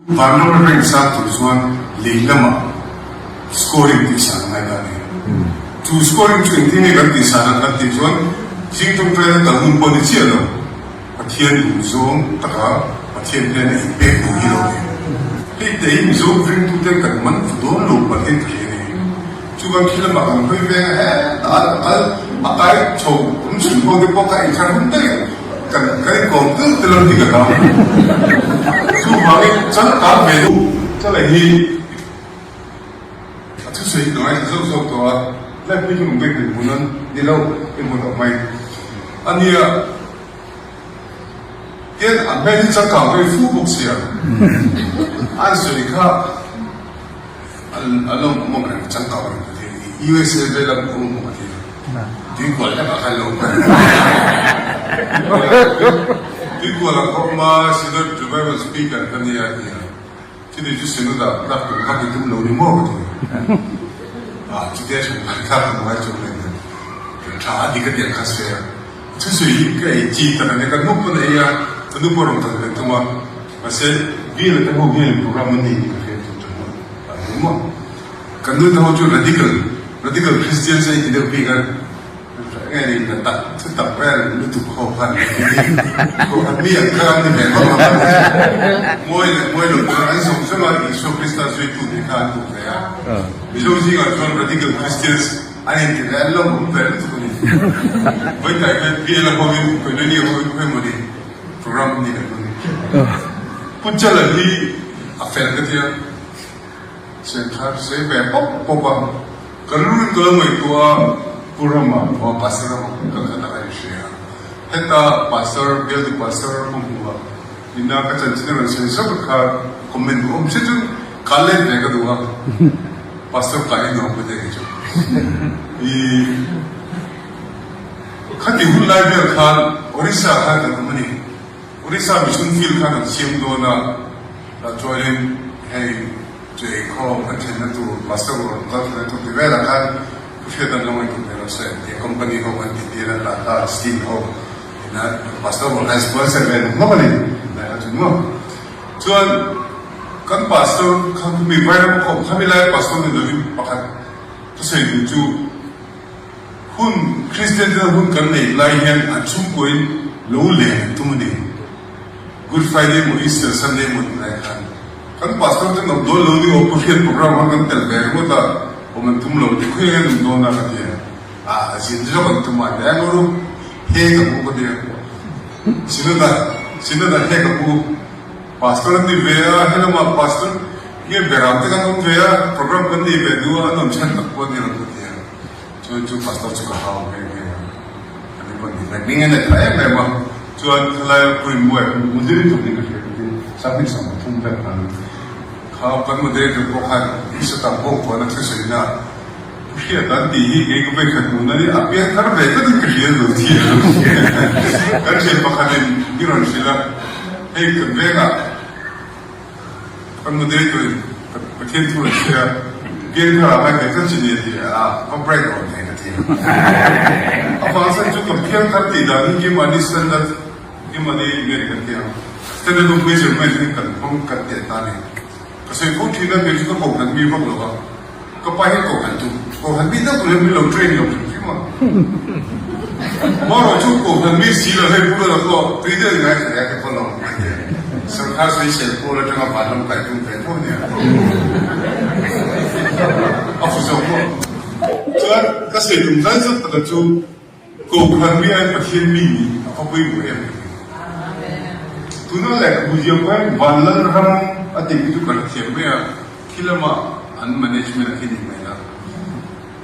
Vanram rank sang tur chuan lei lamah scoring tih san a ngai ta a ni. Chu scoring chu engtin nge kan tih san ang kan tih chuan zing tawngtaina kal hun pawh ni chiah lo, Pathian duh zawng taka Pathian hnena inpek duh hi lo ni. Hei te hi Mizo ringtuten kan man fu dawn lo palhin ka hria a ni. Chuan khi lamah kan hawi veng a, hetah a kal a kai chho awm chhun ho te pawh kha inthar hun daih kan kan inkawm tel tel ang tih ka hlau. Chuvangin changkang ve deuh chala hi a thusawi hi ka ngaithla zawk zawk tawh a, live hi chu rawn bek hmun an ni lo i hmu loh mai a nia. Tin, a hmel hi changkang vei fu bawk sia, an sawi kha an lo awm ang reng changkang reng ka ti a, USA vel a awm ang ka ti a, tuikual hlek ah khan lo awm reng tuikual ah ka awm a, Synod Revival Speaker ka nia a ti a. Chutih chu Synod ah tlak tum kha ti tum lo ni maw ka ti a, chutia chhan khan thlak tum ngai chuang nen hian tha a dik a tiang kha se a, thusawi hi ka ei chi tak a nia, ka nu pawn a ei a, ka nu pawh rawn kal ve tum a, mahse bial te ho hian program an nei tih ka hriat chu tha a ni maw, kan nu te ho chu radical, radical Christians a inti deuh bik a. Nge ni ka tak thu tak vel lutuk ho khan ko khan mi an kha an ni ve vak ang mawi leh mawi lo chu an zawng zawng a Isua Krista zuitu nih kha an duh ve a Mizo zingah chuan radical Christians an inti ve an lo awm ve lutuk a ni vawikai khan PL a hovin Koinonia hovin khawi maw ni program ni leh dawn Pu Chala hi a fel ka tia. Senthar sei ve pawp pawp a, ka rilru in ka lo ngaihtuah a, Pu Rama pawh Pastor Rama pawh ka khat a ka inhria a, heta Pastor, bialtu Pastor ka hmu a, ina ka chanchin a rawn sawi zawk kha comment duh awm hria chu ka let ve ka duh a, Pastor ka in awm ka ti ang chu. I khati hun lai vel khan Orissa khan kan awm a ni. Orissa mission field khan an siam dawn a, tah chuanin hei chu eikhawm an thenna tur pastor rawn kal thenna tur ti velah khan pu hriat an lo ngaihtuah ve rawh se tih company ho an ti tir a, Tata steel ho ina pastor rawn khan sponsor ve nawk nawk a ni lai kha chu maw. Chuan kan pastor kha khumi vairam khawm khami laia pastor ni lovin pakhat ka sawi duh chu, Hun, Kristian tena hun kan neih lai hian an chhungkuain lo len an tum a ni. Good Friday emaw Easter Sunday emaw tih lai khan kan pastor ten awm dawn lo ni aw pu hriat program khan kan tel ve ringawt a, awm an tum lo ti khawi ang an awm dawn a ka ti a, ah zin zawk an tum a ti a, engawr u he ka pu ka ti a, Synod-a Synod-a he ka pu pastor an ni ve a, helamah pastor nge beram te kan awm ve a, program kan nei ve duh a, an awm chhan tak pawh a ni lo ka ti a. Chuan chu pastor chu ka hau nghe nghe a, ka ni pawn ni hming a nei tha em em a, chuan khalaia Purinmuai moderator ni ka hria ka ti, 2013 vel khan kha kan moderator pawh khan Isata bawk chuan a thusawi na Pu Hriat an tih hi kei ka vei khat hmuh na ni a piang thar ve tlatin ka hria lo ti a, kan thian pakhatin mi rawn hrilh a, hei kan vengah Kan moderator in Pathian thu an hria a, Biak thar ah ngai ve tlat chi ni a ti a, va break rawn thei ka ti a. A vang chan chu kan phiang thar tih dan hi keimahni standard, keimahni nge ni kan ti ang, standard of measurement hi kan hmang kan teh ta a ni. Ka sawi fo thin a, kei chu ka kohhran mi vak lo a, ka pa hian kohhran chu kohhran mi deuh tur hian min lo train lo hrim hrim a. Amaherawhchu kohhran mi si lo hei pu Lala pawh tui deuh in ngaithla leh a ke pawh lo a ti a. Sarkar sawisel pawl atanga vanram kai tum ve tho nia. A fu zawk maw? Chuan ka sawi tum zan zan taka chu kohhran mi aiin Pathian mi nih a va pawimawh em ka ti. Tuna lehkhabu ziak pawh hian Vanlal ram a tih khi chu ka hrethiam mai a, khi lama an management a khi ni mai la.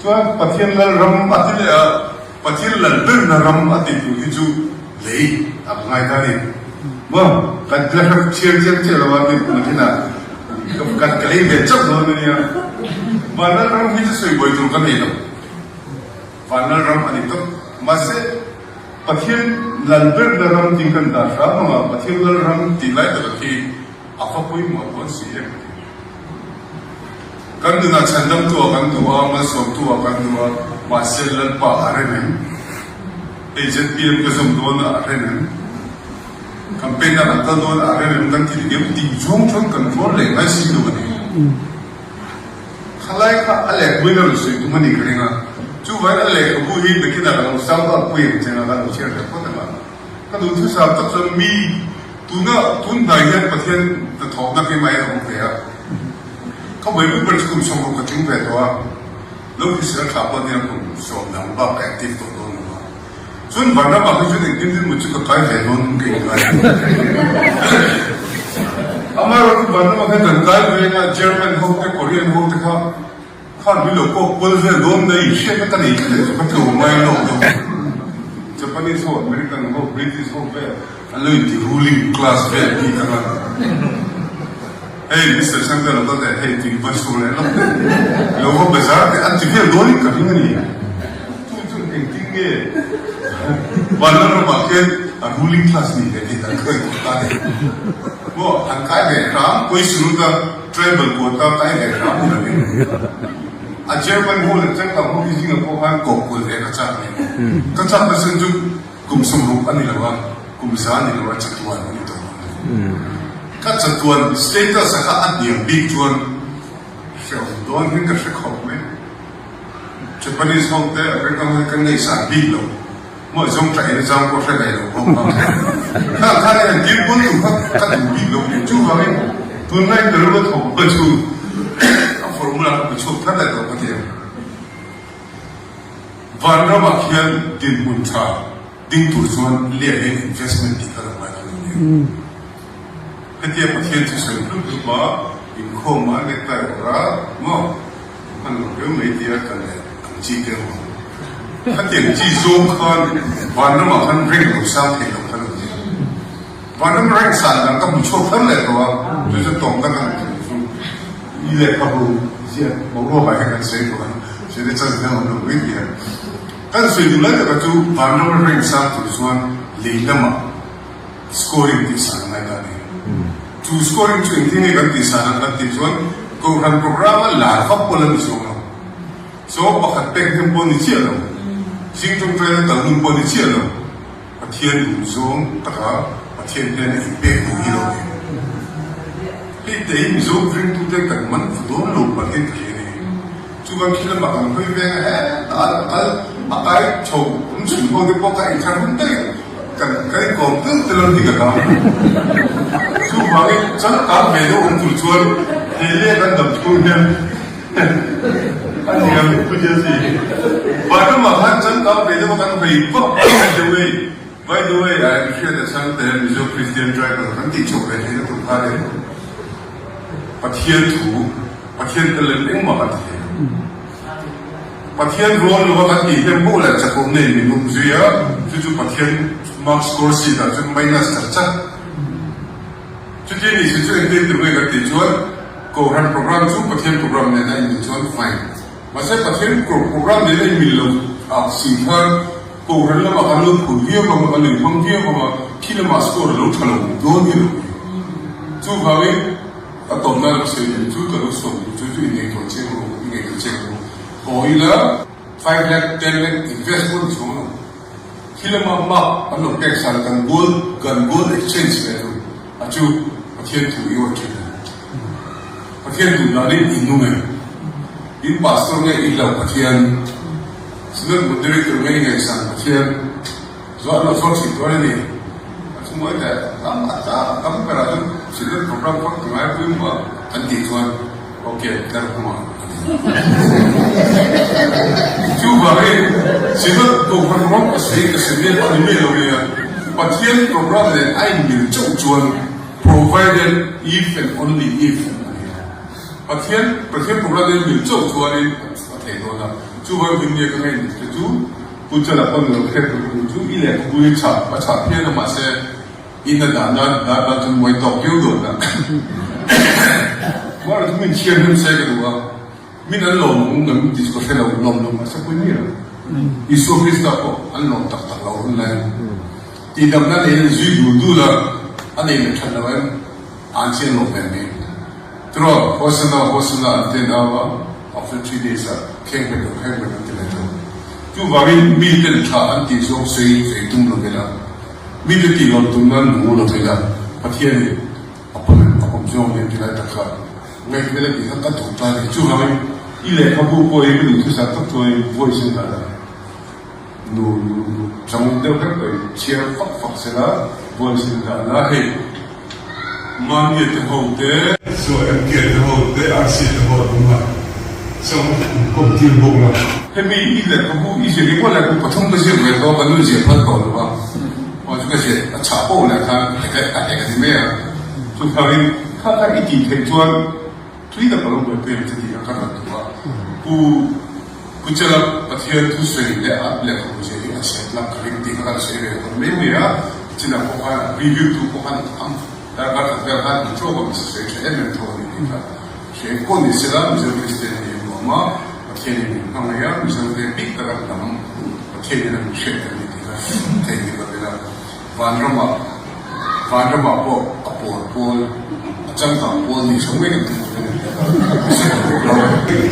Chuan Pathian lal ram a ti leh a, Pathian lal berna ram a ti tur hi chu lei a va ngai ta a ni. Maw, kan la hre chhiar chiang chiah lo a, mi nakinah kan ka lei ve chauh dawn a nia. Van lal ram hi chu sawi buai tur ka nei lo. Van lal ram a ni tawp. Mahse, Pathian lal berna ram tih kan dah hram ang a, Pathian lal ram tih lai taka khi A fa pawimawh dawn si em ka ti. Kan nunah chhandamtu ah kan duh a, malsawmtu ah kan duh a, mahse Lalpa a rem em? Hei zpm ka zawm dawn a, a rem em? Campaign a kan kal dawn a, a rem rem kan ti leh tih zawng chuan kan rawn leh ngai si lo a ni. Khalai kha a lehkhabuin a rawn sawi tum a nih ka ring a, chuvangin a lehkhabu hi nakinah ka lo sound out pui ang che nga ka lo chhiar leh phawt ang a. Ka duhthusam tak chuan mi tuna tun hnai hian Pathian hnathawhna keimah hian a awm ve a, ka buaipui ber chu kum 60 ka tling ve tawh a, lo hrisel tha pawh nia kum sawm dang bak ka active tawh dawn lo a. Chuan vanram ah hi chuan engtin tin maw chu ka kai ve dawn ka inkai a. Amaherawhchu vanram ah hian kan kai ve anga German ho te Korean ho te kha khan min lo kawk kual vel dawn mai hriatna ka nei tlat chu ka tlawm ngai lawk deuh. Japanese ho, American ho, British ho vel an lo inti ruling class vel bik anga hei Mister Chandler lo kal teh hei tui va chhur leh lawk deuh lo va bazar teh an ti vel dawn in ka ring a ni. Chu chu engtin nge Vanram ramah khian a ruling class nih ve theih dan kha i tawh ta ni. Maw han kai ve hram Koisurut a tribal quota kai ve hram ni lovin a German ho leh changkang ho hi zingah pawh khan kawhkual ve ka chak ni. Ka chak nasa chu kum 60 a ni lo a, kum za a ni lo a, chatuan a ni tawh lo. Ka chatuan status a kha a hniam bik chuan hrehawm dawn hian ka hre khawp mai. Japanese ho te American ho hi kan ngaihsan bik lo maw zawng tah in zang pawh hre ngai lo ho kha khang khan hian dil pawn tur kha ka duh bik lo ni chuvangin tunlai ka rilru thawk pawh chu a formula ka pe chhuak thar leh tawh ka ti ang. Vanramah khian dinhmun tha ding tur chuan lian hian investment tih kha lo ngai dawn a ni. Hetia Pathian chu sawi hlup hlup a, inkhawm a necktie awrh a maw hman lo viau mai tia kan leh ang chi te emaw khatiang chi zawng khan vanramah khan rank lo sang thei lo kha lo ni a. Vanram rank san dang ka hmu chhuak thar leh tawh a, chu chu tawmna kan han chu i lehkhabu ziak boruakah hian kan sawi tawh a, sawi te chan hian awm lo mai tia. Kan sawi duh lai taka chu vanram rank sang tur chuan lei lamah Scoring tih san a ngai ta a ni. Chu scoring chu engtin nge kan tih san ang kan tih chuan Kohhran program a lar vak pawh la ni chuang lo. Chaw pakhat pek hnem pawh ni chiah lo. Zing tawngtaina kal nun pawh ni chiah lo. Pathian duh zawng taka Pathian hnena inpek duh hi lo ni. Hei te hi Mizo ringtute kan man fu dawn lo palhin ka hria a ni. Chuvan khi lamah kan hawi veng a hetah a kal a kai chho awm chhun ho te pawh kha engthar hun daih kan kan inkawm tel tel ang tih ka hlau. Chuvangin changkang ve deuh awm tur chuan he leh kan dam chhung hian a ni ang Pu Jesse. Vanramah khan changkang ve deuh a kan hawi vak by the way by the way I am Hriata Chhangte Mizo Christian Tribal kan tih chhoh ve theihna tur kha le Pathian thu Pathian tel lem engmah kan ti thei lo. Pathian rual lova kan tih hnem bawk leh chakawm nei min awm zui a, chu chu Pathian mark score sheet ah chuan minus chat chat. Chuti ni si chu engtin tur nge kan tih chuan Kohhran program chu Pathian program nen a inmil chuan fine. Mahse Pathian program nen a inmil lo ah si khan Kohhran lamah kan lo phur viau vang a, kan lo inhmang viau vang a, khi lamah score a lo tha lo dawn hi lo ni. Chuvangin. A tawpna ka sawi duh chu ka lo sawm duh chu chu i ngaihtuah chiang rawh i ngaihtuah chiang rawh haw ila five lakh ten lakh invest pawh ni chuang lo khi lama mark an lo pek san kan gold kan gold exchange leh chu a chu Pathian thu i awih thin a Pathian duh danin i nung e in pastor nge i hlauh Pathian synod moderator nge i ngaihsan Pathian Zuah lo zawk thin dawn a ni. A chungawi leh tam a ta tam berah chuan Synod program vak ka ngai pui maw an tih chuan ok tlar hmangah a ni. Chuvangin Synod Kohhran rawng ka sawi ka sawi mial pawh a ni miah lo nia. Pathian program nen a inmil chauh chuan provided if and only if a ni a. Pathian Pathian program nen mil chauh chuanin a theih dawn a. Chuvangin hun nia ka ngaih te chu Pu Chala pawn lo hriat tur tur chu i lehkhabu hi chhah a chhah phian a mahse in a dah nan dar tan chuan muai tawk viau dawn a. Mahse chu min chhiar hnem se ka duh a, min an lawm ang ngam tih chu ka hre lo, lawm lo mahse pawh mi lo. Isua Krista pawh an lawm tak tak lo hun lai tihdamna nei in zui dul dul a, a nei leh that lo em an chian lawm ve mai. Tiraw, Hosanna, Hosanna an ti an au a, after 3 days ah kheng bet lo, kheng bet an ti leh tho. Chuvangin miten tha an tih zawng sawi sawi tum lo ila. Mite tih lawm tum nan nung lo thei la, Pathianin a pawm a pawm zawng nen ti lai tak kha ngaihtuah ila tih kha ka duh ta a ni. Chuvangin i lehkhabu pawh hi ka duhthusam tak chuanin voice in dah la. Nu nu nu chang deuh hlek pawhin chhiar fak fak se la, voice in dah la hei Mania te ho te, Saw MK te ho te, RC te ho an awm a, chang kawm tir bawk la. Hemi i lehkhabu i ziah ringawt lehkhabu pathum ka ziak ve tawh a, ka nu ziah phal tawh lo a, aw chu ka ziah a chhah poh leh khan hek a hek a ni mai a, chuvangin kha kha i tih theih chuan Tui tak a lo buaipui ang che tih kha ka rawn duh a. Pu Pu Chala Pathian thusawi leh a lehkhabu ziah hi a chhiat lak ka ring tih kha kan sawi ve hawn mai mai a. Chinah pawh khan a preview tu pawh khan am darkar khat vel khan an tawk a misa sawi tha em em tho a ni tih kha hria in pawh ni sela Mizo Kristian a nih nuam a, Pathian in min hmangaih a, Mizo te bik taka hnam Pathian in a min hriat kan ni tih kha theih ni lo ila. Vanramah Vanramah pawh a pawl pawl a changkang pawl nih chho ngei kan tum tur a ni.